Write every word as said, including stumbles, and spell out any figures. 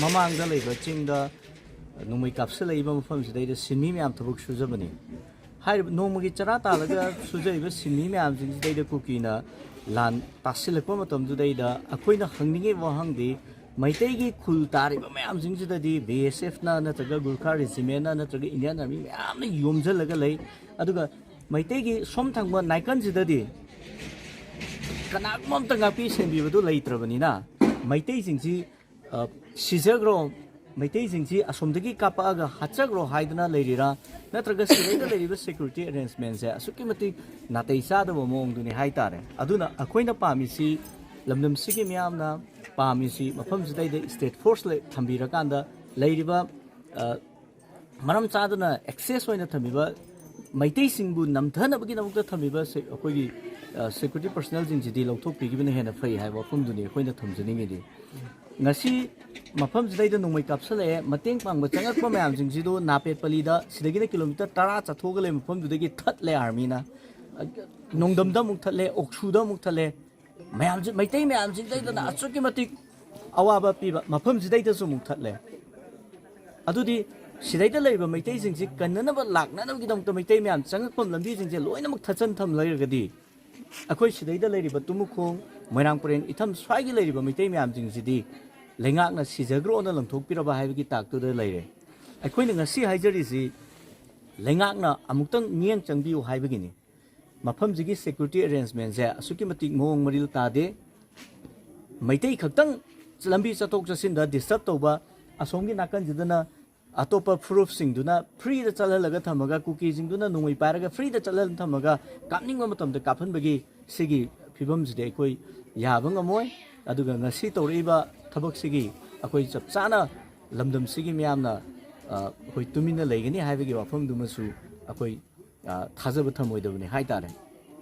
ꯃꯃꯥꯡꯗ ꯂꯩꯕ ꯆꯤꯡꯗ ꯅꯣꯡꯃꯩ ꯀꯥꯞꯁꯤꯜꯂꯛꯏꯕ ꯃꯐꯝꯁꯤꯗꯩꯗ ꯁꯤꯟꯃꯤ ꯃꯌꯥꯝ ꯊꯕꯛ ꯁꯨꯖꯕꯅꯤ꯫ ꯍꯥꯏꯔꯤꯕ ꯅꯣꯡꯃꯒꯤ ꯆꯔꯥ ꯇꯥꯜꯂꯒ ꯁꯨꯖꯔꯤꯕ ꯁꯤꯟꯃꯤ ꯃꯌꯥꯝꯁꯤꯡꯁꯤꯗꯩꯗ ꯀꯨꯀꯤꯅ ꯂꯥꯟ ꯇꯥꯁꯤꯜꯂꯛꯄ ꯃꯇꯝꯗꯨꯗꯩꯗ ꯑꯩꯈꯣꯏꯅ ꯍꯪꯅꯤꯡꯉꯤꯕ ꯋꯥꯍꯪꯗꯤ, ꯃꯩꯇꯩꯒꯤ ꯈꯨꯜ ꯇꯥꯔꯤꯕ ꯃꯌꯥꯝꯁꯤꯡꯁꯤꯗꯗꯤ ꯕꯤ ꯑꯦꯁ ꯑꯦꯐꯅ ꯅꯠꯇ꯭ꯔꯒ ꯒꯨꯔꯈꯥ ꯔꯦꯖꯤꯃꯦꯟꯅ ꯅꯠꯇ꯭ꯔꯒ ꯏꯟꯗꯤꯌꯥꯟ ꯑꯥꯔꯃꯤ ꯃꯌꯥꯝꯅ ꯌꯣꯝꯁꯤꯜꯂꯒ ꯂꯩ꯫ ꯑꯗꯨꯒ ꯃꯩꯇꯩꯒꯤ ꯁꯣꯝ ꯊꯪꯕ ꯅꯥꯏꯀꯟꯁꯤꯗꯗꯤ ꯀꯅꯥꯒꯨꯝꯕ ꯑꯝꯇ ꯉꯥꯛꯄꯤ ꯁꯦꯟꯕꯤꯕꯗꯨ ꯂꯩꯇ꯭ꯔꯕꯅꯤꯅ, ꯃꯩꯇꯩꯁꯤꯡꯁꯤ ꯑ, ꯁꯤꯖꯈ꯭ꯔꯣ, ꯃꯩꯇꯩꯁꯤꯡꯁꯤ ꯑꯁꯣꯝꯗꯒꯤ ꯀꯥꯞꯄꯛꯑꯒ ꯍꯥꯠꯆꯈ꯭ꯔꯣ ꯍꯥꯏꯗꯅ ꯂꯩꯔꯤꯔꯥ, ꯅꯠꯇ꯭ꯔꯒ ꯁꯤꯗꯩꯗ ꯂꯩꯔꯤꯕ ꯁꯦꯀ꯭ꯌꯨꯔꯤꯇꯤ ꯑꯦꯔꯦꯟꯖꯃꯦꯟꯁꯦ ꯑꯁꯨꯛꯀꯤ ꯃꯇꯤꯛ ꯅꯥꯇꯩ ꯆꯥꯗꯕ ꯃꯑꯣꯡꯗꯨꯅꯤ ꯍꯥꯏ ꯇꯥꯔꯦ꯫ ꯑꯗꯨꯅ ꯑꯩꯈꯣꯏꯅ ꯄꯥꯝꯃꯤꯁꯤ, ꯂꯝꯗꯝꯁꯤꯒꯤ ꯃꯤꯌꯥꯝꯅ ꯄꯥꯝꯃꯤꯁꯤ, ꯃꯐꯝꯁꯤꯗꯩꯗ ꯁ꯭ꯇꯦꯠ ꯐꯣꯔꯁ ꯂꯩ-, ꯊꯝꯕꯤꯔꯀꯥꯟꯗ ꯂꯩꯔꯤꯕ, ꯑ, ꯃꯔꯝ ꯆꯥꯗꯅ ꯑꯦꯛꯁꯦꯁ ꯑꯣꯏꯅ ꯊꯝꯃꯤꯕ, ꯃꯩꯇꯩꯁꯤꯡꯕꯨ ꯅꯝꯊꯅꯕꯒꯤꯗꯃꯛꯇ ꯊꯝꯃꯤꯕ ꯁꯦ-, ꯑꯩꯈꯣꯏꯒꯤ, ꯑ, ꯁꯦꯀ꯭ꯌꯨꯔꯤꯇꯤ ꯄꯔꯁꯅꯦꯜꯁꯤꯡꯁꯤꯗꯤ ꯂꯧꯊꯣꯛꯄꯤꯈꯤꯕꯅ ꯍꯦꯟꯅ ꯐꯩ ꯍꯥꯏꯕ ꯋꯥꯐꯝꯗꯨꯅꯤ ꯑꯩꯈꯣꯏꯅ ꯊꯝꯖꯅꯤꯡꯉꯤꯗꯤ꯫ ꯉꯁꯤ ꯃꯐꯝꯁꯤꯗꯩꯗ ꯅꯣꯡꯃꯩ ꯀꯥꯞꯁꯤꯜꯂꯛꯑꯦ, ꯃꯇꯦꯡ ꯄꯥꯡꯕ ꯆꯪꯉꯛꯄ ꯃꯌꯥꯝꯁꯤꯡꯁꯤꯗꯣ ꯅꯥꯄꯦꯠꯄꯂꯤꯗ, ꯁꯤꯗꯒꯤꯅ ꯀꯤꯂꯣꯃꯤꯇꯔ ꯇꯔꯥ ꯆꯠꯊꯣꯛꯑꯒ ꯂꯩꯕ ꯃꯐꯝꯗꯨꯗꯒꯤ ꯊꯠꯂꯦ ꯑꯥꯔꯃꯤꯅ꯫ ꯅꯣꯡꯗꯝꯗ ꯑꯃꯨꯛ ꯊꯠꯂꯦ, ꯑꯣꯛꯁꯨꯗ ꯑꯃꯨꯛ ꯊꯠꯂꯦ꯫ ꯃꯌꯥꯝꯁꯤ, ꯃꯩꯇꯩ ꯃꯌꯥꯝꯁꯤꯗꯩꯗꯅ ꯑꯁꯨꯛꯀꯤ ꯃꯇꯤꯛ ꯑꯋꯥꯕ ꯄꯤꯕ, ꯃꯐꯝꯁꯤꯗꯩꯗꯁꯨ ꯑꯃꯨꯛ ꯊꯠꯂꯦ꯫ ꯑꯗꯨꯗꯤ ꯁꯤꯗꯩꯗ ꯂꯩꯔꯤꯕ ꯃꯩꯇꯩꯁꯤꯡꯁꯤ ꯀꯟꯅꯅꯕ, ꯂꯥꯛꯅꯅꯕꯒꯤꯗꯃꯛꯇ ꯃꯩꯇꯩ ꯃꯌꯥꯝ ꯆꯪꯉꯛꯐꯝ ꯂꯝꯕꯤꯁꯤꯡꯁꯦ ꯂꯣꯏꯅꯃꯛ ꯊꯠꯆꯟ ꯊꯝ ꯂꯩꯔꯒꯗꯤ, ꯑꯩꯈꯣꯏ ꯁꯤꯗꯩꯗ ꯂꯩꯔꯤꯕ ꯇꯨꯃꯨꯈꯣꯡ, ꯃꯣꯏꯔꯥꯡ ꯄꯔꯦꯡ, ꯏꯊꯝ ꯁ꯭ꯋꯥꯏꯒꯤ ꯂꯩꯔꯤꯕ ꯃꯩꯇꯩ ꯃꯌꯥꯝꯁꯤꯡꯁꯤꯗꯤ ꯂꯩꯉꯥꯛꯅ ꯁꯤꯖꯈ꯭ꯔꯣꯅ ꯂꯪꯊꯣꯛꯄꯤꯔꯕ ꯍꯥꯏꯕꯒꯤ ꯇꯥꯛꯇꯨꯗ ꯂꯩꯔꯦ꯫ ꯑꯩꯈꯣꯏꯅ ꯉꯁꯤ ꯍꯥꯏꯖꯔꯤꯁꯤ ꯂꯩꯉꯥꯛꯅ ꯑꯃꯨꯛꯇꯪ ꯃꯤꯠꯌꯦꯡ ꯆꯪꯕꯤꯌꯨ ꯍꯥꯏꯕꯒꯤꯅꯤ꯫ ꯃꯐꯝꯁꯤꯒꯤ ꯁꯦꯀ꯭ꯌꯨꯔꯤꯇꯤ ꯑꯦꯔꯦꯟꯖꯃꯦꯟꯁꯦ ꯑꯁꯨꯛꯀꯤ ꯃꯇꯤꯛ ꯃꯑꯣꯡ ꯃꯔꯤꯜ ꯇꯥꯗꯦ꯫ ꯃꯩꯇꯩ ꯈꯛꯇꯪ ꯂꯝꯕꯤ ꯆꯠꯊꯣꯛ ꯆꯠꯁꯤꯟꯗ ꯗꯤꯁꯇꯔꯕ ꯇꯧꯕ, ꯑꯁꯣꯝꯒꯤ ꯅꯥꯀꯟꯁꯤꯗꯅ ꯑꯇꯣꯞꯄ ꯐꯨꯔꯨꯞꯁꯤꯡꯗꯨꯅ ꯐ꯭ꯔꯤꯗ ꯆꯠꯍꯜꯂꯒ ꯊꯝꯃꯒ, ꯀꯨꯀꯤꯁꯤꯡꯗꯨꯅ ꯅꯣꯡꯃꯩ ꯄꯥꯏꯔꯒ ꯐ꯭ꯔꯤꯗ ꯆꯠꯍꯜꯂꯒ ꯊꯝꯃꯒ, ꯀꯥꯞꯅꯤꯡꯕ ꯃꯇꯝꯗ ꯀꯥꯞꯍꯟꯕꯒꯤ ꯁꯤꯒꯤ ꯐꯤꯕꯝꯁꯤꯗꯤ ꯑꯩꯈꯣꯏ ꯌꯥꯕ ꯉꯝꯃꯣꯏ꯫ ꯑꯗꯨꯒ ꯉꯁꯤ ꯇꯧꯔꯛꯏꯕ ꯊꯕꯛꯁꯤꯒꯤ ꯑꯩꯈꯣꯏ ꯆꯞ ꯆꯥꯅ ꯂꯝꯗꯝꯁꯤꯒꯤ ꯃꯤꯌꯥꯝꯅ, ꯑ, ꯑꯩꯈꯣꯏ ꯇꯨꯃꯤꯟꯅ ꯂꯩꯒꯅꯤ ꯍꯥꯏꯕꯒꯤ ꯋꯥꯐꯝꯗꯨꯃꯁꯨ ꯑꯩꯈꯣꯏ, ꯑ, ꯊꯥꯖꯕ ꯊꯝꯃꯣꯏꯗꯕꯅꯤ ꯍꯥꯏ ꯇꯥꯔꯦ꯫